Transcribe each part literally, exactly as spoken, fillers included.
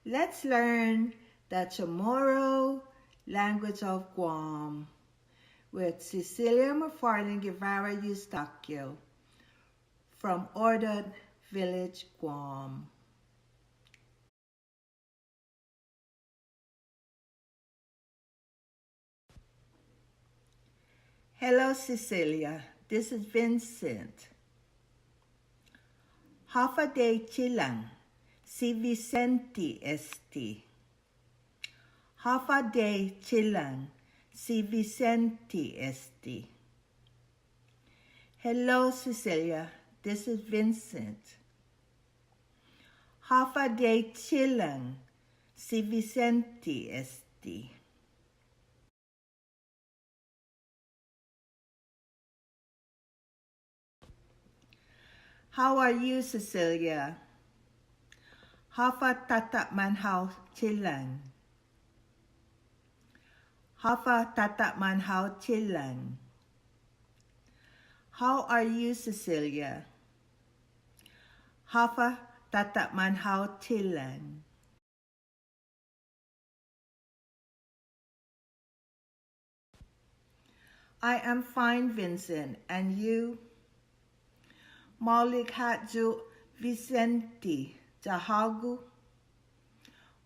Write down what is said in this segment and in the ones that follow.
Let's learn the Chamorro language of Guam with Cecilia McFarlane Guevara Eustaquio from Ordot Village, Guam. Hello, Cecilia. This is Vincent. Håfa adai, Chilang. Si Vicente este. Håfa adai, Chilang. Si Vicente este. Hello, Cecilia. This is Vincent. Håfa adai, Chilang. Si Vicente este. How are you, Cecilia? Håfa tatatmanu hao, Chilang? Håfa tatatmanu hao, Chilang? How are you, Cecilia? Håfa tatatmanu hao, Chilang? I am fine, Vincent. And you? Maolek ha' yu', Vicente, ya hågu?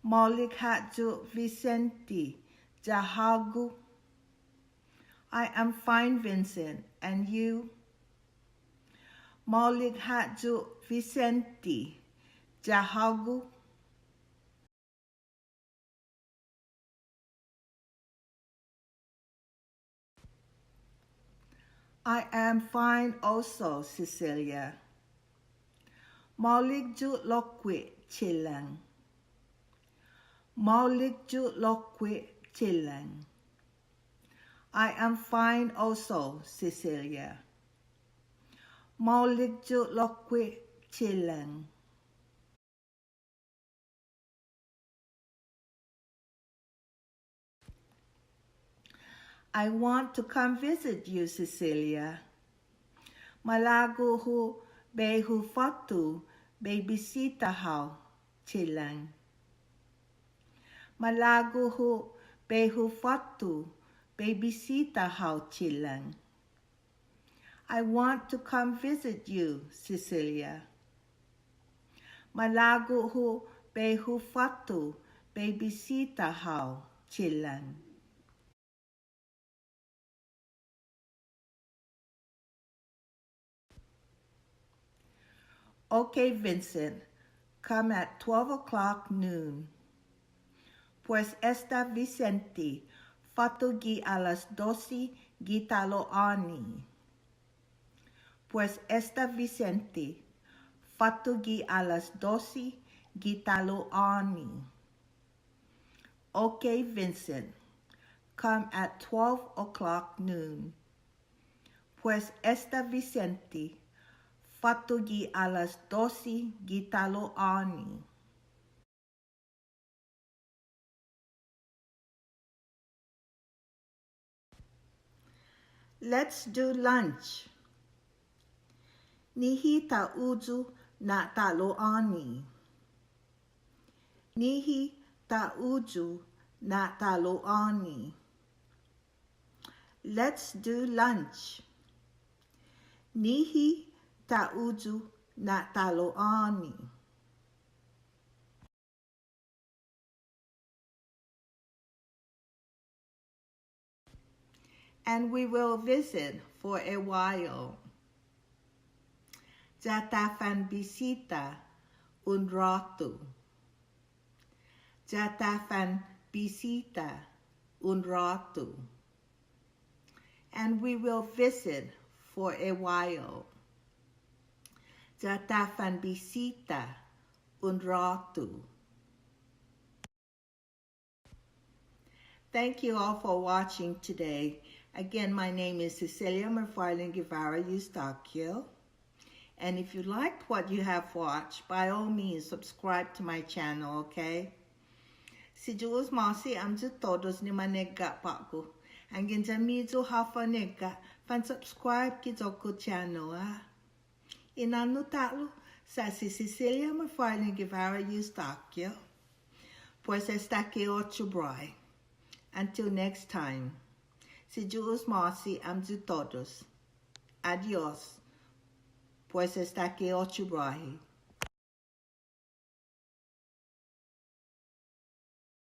Maolek ha' yu', Vicente, ya hågu? I am fine, Vincent. And you? Maolek ha' yu', Vicente, ya hågu? I am fine also, Cecilia. Maolek yu' lokkue', Chilang. Maolek yu' lokkue', Chilang. I am fine also, Cecilia. Maolek yu' lokkue', Chilang. I want to come visit you, Cecilia. Malago' yu' bai hu fåtto bai bisita hao, Chilang. Malago' yu' bai hu fåtto bai bisita hao, Chilang. I want to come visit you, Cecilia. Malago' yu' bai hu fåtto bai bisita hao, Chilang. Okay, Vincent, come at twelve o'clock noon. Pues esta, Vicente, fåtto gi a las dosse gi talo'åni. Pues esta, Vicente, fåtto gi a las dosse gi talo'åni. Okay, Vincent, come at twelve o'clock noon. Pues esta, Vicente, fåtto gi a las dosse gi talo'åni. Let's do lunch. Nihi ta uyu na' talo'åni. Nihi ta uyu na' talo'åni. Let's do lunch. Nihi ta uyu na' talo'åni. And we will visit for a while. Ya ta fanbisita un råtu. Ya ta fanbisita un råtu. And we will visit for a while. Ya ta fanbisita un råtu. Thank you all for watching today. Again, my name is Cecilia McFarlane Guevara Eustaquio. And if you liked what you have watched, by all means, subscribe to my channel, okay? Si Yu'os ma'åse' hamyo todos ni manegga' på'go. Anggen ya-miyu håfa nigga', fan subscribe gi iyo-ku channel, ah. Inanu ta'lo, sa' si Cecilia McFarlane Guevara Eustaquio. Pues esta ki otro biahi. Until next time. Si Yu'os ma'åse' hamyo todos. Adios. Pues esta ki otro biahi.